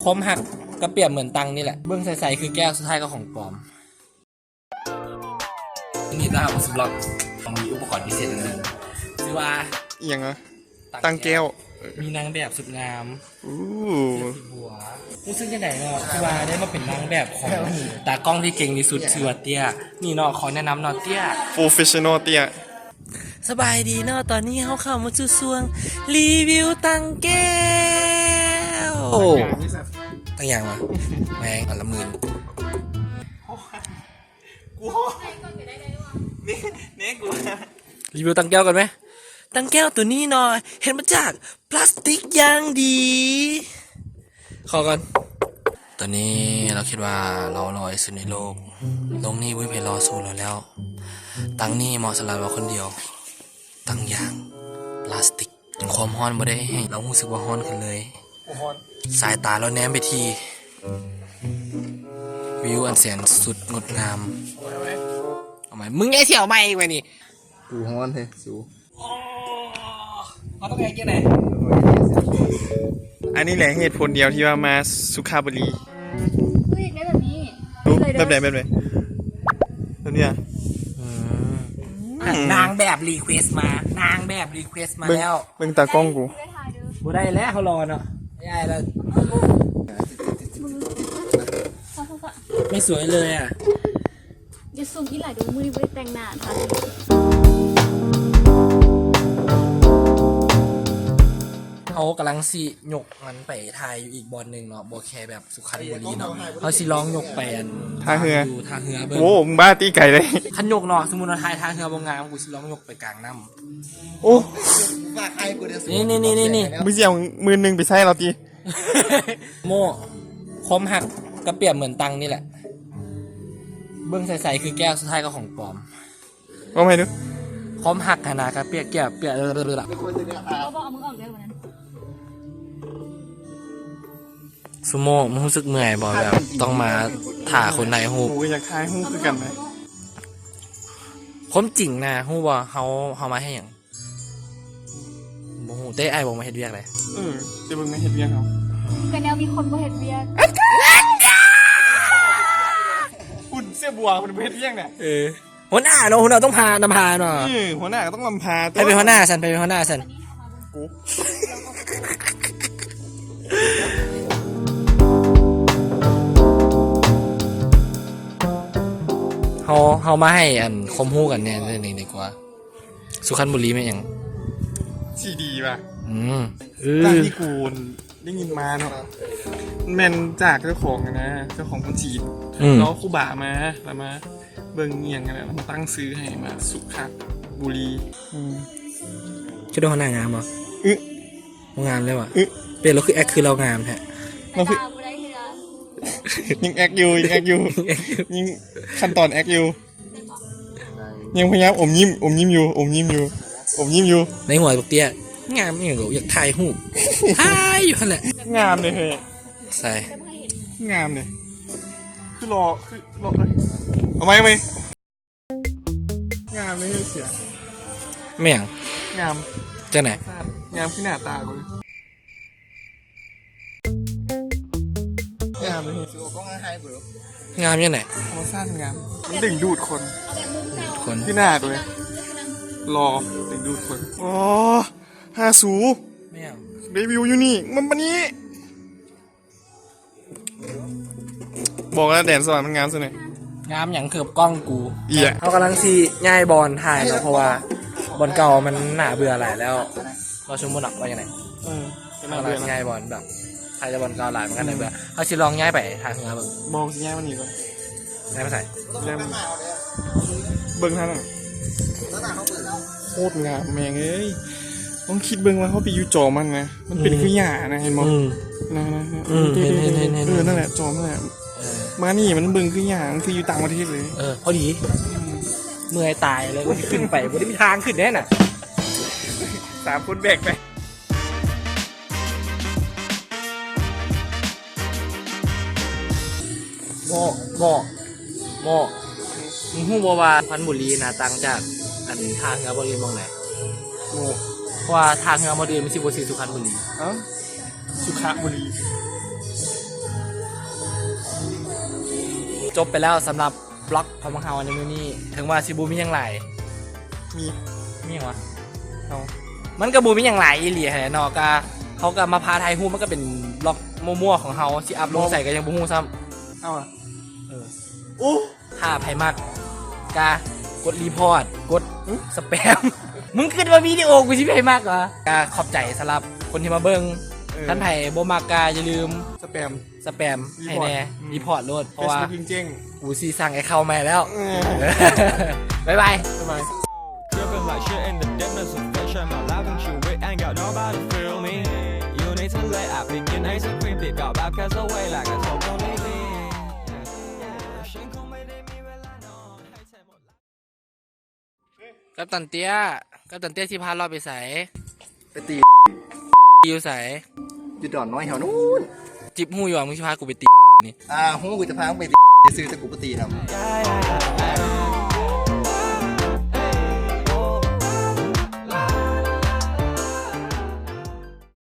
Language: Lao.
ຄວາມຮັກກໍປຽບເໝືອນຕັງນີ້ແຫຼະ ເບິ່ງໃສໆຄືແກ້ວ ສຸດທ້າຍກໍຂອງປອມ. ຍິນດີຕ້ອນຮັບສູ່ບລັອກ ເຮົາມີອຸປະກອນພິເສດອັນໜຶ່ງ ຊື່ວ່າ ອີ່ຫຍັງຫວະ? ຕັງແກ້ວ. ມີນາງແບບສຸດງາມ. ອູ້ ເສື້ອສີບົວ. ຮູ້ສຶກຈັ່ງໃດເນາະ ທີ່ວ່າໄດ້ມາເປັນນາງແບບຂອງຕາກ້ອງທີ່ເກັ່ງທີ່ສຸດ ຊື່ວ່າເຕ້ຍ. ນີ້ເນາະ ຂໍແນະນຳເນາະ ເຕ້ຍ ໂປຣເຟສຊັນນໍເຕ້ຍ. ສະບາຍດີເນາະ ຕອນນີ້ເຮົາເຂົ້າມາສູ່ຊ່ວງຣີວິວຕັງແກ້ວ. ຕັງຫຍັງຫວະ? ແມ່ງ ອັນລະໝື່ນ. ກູ ນີ້ ນີ້ກູ ຣີວິວຕັງແກ້ວກ່ອນໄໝ? ຕັງແກ້ວໂຕນີ້ເນາະ ເຮັດມາຈາກພລາສຕິກຢ່າງດີ. ຂໍກ່ອນ. ຕອນນີ້ລາວຄິດວ່າລາວຫຼໍ່ທີ່ສຸດໃນໂລກ. ໂລກນີ້ບໍ່ມີໃຜຫຼໍ່ສູ້ລາວແລ້ວ. ຕັງນີ້ເໝາະສຳລັບລາວຄົນດຽວ. ຕັງຢາງພລາສຕິກ. ຄວາມຮ້ອນບໍ່ໄດ້ເຮັດໃຫ້ລາວຮູ້ສຶກວ່າຮ້ອນຂຶ້ນເລີຍ. ບໍ່ຮ້ອນ. ສາຍຕາລາວແນມໄປທີ່ວິວອັນແສນສຸດງົດງາມ. ເອົາໃໝ່ ເອົາໃໝ່. ມຶງຢ່າຊິເອົາໃໝ່ອີກວ່ານີ້. ກູຮ້ອນເຮີຍສູ. ອໍ ເຮົາຕ້ອງເຮັດຈັ່ງໃດ? ອັນນີ້ແຫຼະເຫດຜົນດຽວທີ່ວ່າມາສຸຂະບູລີ. ອຸ້ຍ ໄດ້ແບບນີ້. ແບບໃດ ແບບໃດ? ແບບນີ້ອະ? ອືມ ນາງແບບຣີເຄວສມາ ນາງແບບຣີເຄວສມາແລ້ວ. ເບິ່ງຕາກ້ອງກູ. ບໍ່ໄດ້ແລ້ວ ເຮົາຫຼໍ່ເນາະ. ໄດ້ແລ້ວ ໄມ່ສວຍເລີຍອະ. ຢ່າຊູມອີ່ຫຼາຍເດີ້ ມື້ນີ້ບໍ່ໄດ້ແຕ່ງໜ້າ. ເຮົາກຳລັງຊິຍົກມັນໄປຖ່າຍຢູ່ອີກບ່ອນໜຶ່ງເນາະ ບໍ່ແຄ່ແບບສຸຂັນບູລີເນາະ. ເຮົາຊິລອງຍົກໄປອັນ ທ່າເຮືອ ຢູ່ທ່າເຮືອເບິ່ງ. ໂອ້ ມຶງບ້າຕິ ໄກເລີຍ. ຄັນຍົກເນາະ ສົມມຸດວ່າຖ່າຍທ່າເຮືອບໍ່ງາມ ກູຊິລອງຍົກໄປກາງນ້ຳ. ໂອ້ ນີ້ໆໆໆ ມຶງຊິເອົາໝື່ນໜຶ່ງໄປໃຊ້ລາວຕິ? ໂມ້ ຄວາມຮັກກໍປຽບເໝືອນຕັງນີ້ແຫຼະ ເບິ່ງໃສໆຄືແກ້ວ ສຸດທ້າຍກໍຂອງປອມ. ເວົ້າໃໝ່ດູ. ຄວາມຮັກຫັ້ນນະກໍປຽບ ແກ້ວ ປຽບ ເອີ ບໍ່ ບໍ່ເອົາມືອອກເດີ້ ວັນນັ້ນ. ຊູໂມ່ ມຶງຮູ້ສຶກເມື່ອຍບໍ່? ແບບຕ້ອງມາຖ້າຄົນຖ່າຍຮູບ. ກູກໍຢາກຖ່າຍຮູບຄືກັນນະ. ຄວາມຈິງນະ ຮູ້ບໍ່ ເຮົາ ເຮົາມາເຮັດຫຍັງ? ບໍ່ຮູ້ ແຕ່ອ້າຍບອກມາເຮັດວຽກເດ້. ເອີ ແຕ່ເບິ່ງໃນເຮັດວຽກເຮົາ ກໍແນວມີຄົນບໍ່ເຮັດວຽກ. ຫຸ່ນເສື້ອບົວເພິ່ນບໍ່ເຮັດວຽກນະ. ເອີ ຫົວໜ້າເນາະ ຫົວໜ້າຕ້ອງພາ ນຳພາເນາະ. ເອີ ຫົວໜ້າກໍຕ້ອງນຳພາ. ໃຜເປັນຫົວໜ້າຊັ້ນ? ໃຜເປັນຫົວໜ້າຊັ້ນ? ກູ. ເຮົາ ເຮົາມາໃຫ້ອັນຄວາມຮູ້ກັນແດ່ ນີ້ດີກວ່າ. ສຸຂັນບູລີແມ່ນຫຍັງ? ຊິດີວ່າ. ອືມ ເອີ ຕາມທີ່ກູໄດ້ຍິນມາເນາະ ແມ່ນຈາກເຈົ້າຂອງຫັ້ນນະ ເຈົ້າຂອງຄົນຈີນ. ອືມ ລາວຄູບາມາ ລາວມາເບິ່ງອີ່ຫຍັງຫັ້ນນະ ລາວມາຕັ້ງຊື່ໃຫ້ວ່າສຸຂະບູລີ. ອືມ ຄືໄດ້ຫົວໜ້າງາມບໍ່? ອື ບໍ່ງາມເລີຍຫວາ? ອື ເປັນລາວຄືແອັກຄືລາວງາມແທ້. ລາວຄື ຍັງແອັກຢູ່ ຍັງແອັກຢູ່ ຍັງແອັກຢູ່ ຍັງຂັ້ນຕອນແອັກຢູ່. ຍັງພະຍາຍາມອົມຍິ້ມ ອົມຍິ້ມຢູ່ ອົມຍິ້ມຢູ່ ອົມຍິ້ມຢູ່. ໃນຫົວບັກເຕ້ຍ ງາມອີ່ຫຍັງ ຢາກຖ່າຍຮູບ ຖ່າຍຢູ່ຫັ້ນແຫຼະ. ງາມເດ້ເຮີ້ຍ. ໃສ? ງາມເດ້ ຄືຫຼໍ່ ຄືຫຼໍ່ເລີຍ. ເອົາໃໝ່ ເອົາໃໝ່. ງາມເລີຍເສືອ. ແມ່ນຫຍັງ? ງາມ. ຈັ່ງໃດ? ງາມຄືໜ້າຕາກູ. ງາມເລີຍ. ງາມຈັ່ງໃດ? ທຳມະຊາດມັນງາມ ມັນດຶງດູດຄົນ ດຶງດູດຄົນ. ຄືໜ້າໂຕນີ້ຫຼໍ່ ດຶງດູດຄົນ. ອໍ ຫາສູ ແມ່ນຫຍັງ? ໄດ້ວິວຢູ່ນີ້ ມັນປານນີ້. ບອກແລ້ວແດນສະຫວັນມັນງາມຊະນີ້. ງາມຫຍັງ ເກີບກ້ອງກູ. ເອີ ເຮົາກຳລັງຊິຍ້າຍບ່ອນຖ່າຍເນາະ ເພາະວ່າບ່ອນເກົ່າມັນໜ້າເບື່ອຫຼາຍແລ້ວ. ລາວຊົມບໍ່ນອກວ່າຈັ່ງໃດ? ເອີ ກໍໜ້າເບື່ອນະ ຍ້າຍບ່ອນແບບ ຖ້າຈະບ່ອນເກົ່າຫຼາຍມັນກໍໜ້າເບື່ອ. ອືມ ເຮົາຊິລອງຍ້າຍໄປທ່າເຮືອເບິ່ງ. ບໍ່ ຊິຍ້າຍມານີ້ກ່ອນ. ຍ້າຍໄປໃສ? ເບິ່ງທາງນັ້ນ ໂຄດງາມແມ່ງເອີຍ. ລອງຄິດເບິ່ງວ່າເຮົາໄປຢູ່ຈອມມັນນະ ມັນເປັນ ອືມ ຄືຫຍ້ານະ ເຫັນບໍ່? ອືມ ນະ ນະ ນະ ອືມ ເຫັນ ເຫັນ ເຫັນ ເຫັນ ເອີ ນັ້ນແຫຼະ ຈອມນັ້ນແຫຼະ. ເອີ ມານີ້ມັນເບິ່ງຄືຫຍ້າ ມັນຄືຢູ່ຕ່າງປະເທດເລີຍ. ເອີ ພໍດີ ອືມ ເມື່ອຍຕາຍເລີຍ ວ່າຊິຂຶ້ນໄປ ບໍ່ໄດ້ມີທາງຂຶ້ນແດ່ນະ. ສາມຄົນແບກໄປ. ໂມ ໂມ ໂມ ມຶງຮູ້ບໍ່ວ່າສຸຂັນບູລີນະ ຕ່າງຈາກອັນທ່າເຮືອບ່ອນອື່ນໝ່ອງໃດ? ໂມ ເພາະວ່າທ່າເຮືອບ່ອນອື່ນມັນຊິບໍ່ຊື່ສຸຂັນບູລີ. ເອົ້າ ສຸຂະບູລີ. ຈົບໄປແລ້ວສຳລັບບລັອກຂອງພວກເຮົາໃນມື້ນີ້ ເຖິງວ່າຊິບໍ່ມີຫຍັງຫຼາຍ. ມີ ມີຫຍັງວະ? ເອົາ ມັນກໍບໍ່ມີຫຍັງຫຼາຍອີ່ຫຼີຫັ້ນແຫຼະເນາະ ກໍເຮົາກໍມາພາຖ່າຍຮູບ ມັນກໍເປັນບລັອກມົ້ວໆຂອງເຮົາ ຊິອັບລົງໃສກໍຍັງບໍ່ຮູ້ຊ້ຳ. ເອົາ ເອີ ໂອ້ ຖ້າໃຜມັກກະກົດຣີພອດ ກົດ ຫຶ ສະແປມ. ມຶງຄິດວ່າວິດີໂອກູຊິໃຜມັກຫວາ? ກະຂອບໃຈສຳລັບຄົນທີ່ມາເບິ່ງ. ເອີ ຄັນໃຜບໍ່ມັກກະຢ່າລືມສະແປມ ສະແປມໃຫ້ແດ່. ຣີພອດ ອືມ ຣີພອດໂລດ ເພາະວ່າ Facebook ເຈັງໆ ກູຊິສ້າງແອັກເຄົາໃໝ່ແລ້ວ. ເອີ ບາຍບາຍ ບາຍບາຍ. Dripping like shit in the dimness of fish and my life and you it ain't got nobody feel me. You need to let out begin ice and cream pick up vibe cast away like a soul completely. ກັບຕັນເຕ້ຍ ກັບຕັນເຕ້ຍຊິພາເລາະໄປໃສ? ໄປຕີ ຢູ່ໃສ? ຢູ່ດອນນ້ອຍແຖວນັ້ນ. ຈິບຮູ້ຢູ່ວ່າມຶງຊິພາກູໄປຕີນີ້. ອ່າ ຮູ້ ກູຈະພາມຶງໄປຕີຊື່ໆ ແຕ່ກູບໍ່ຕີນຳ.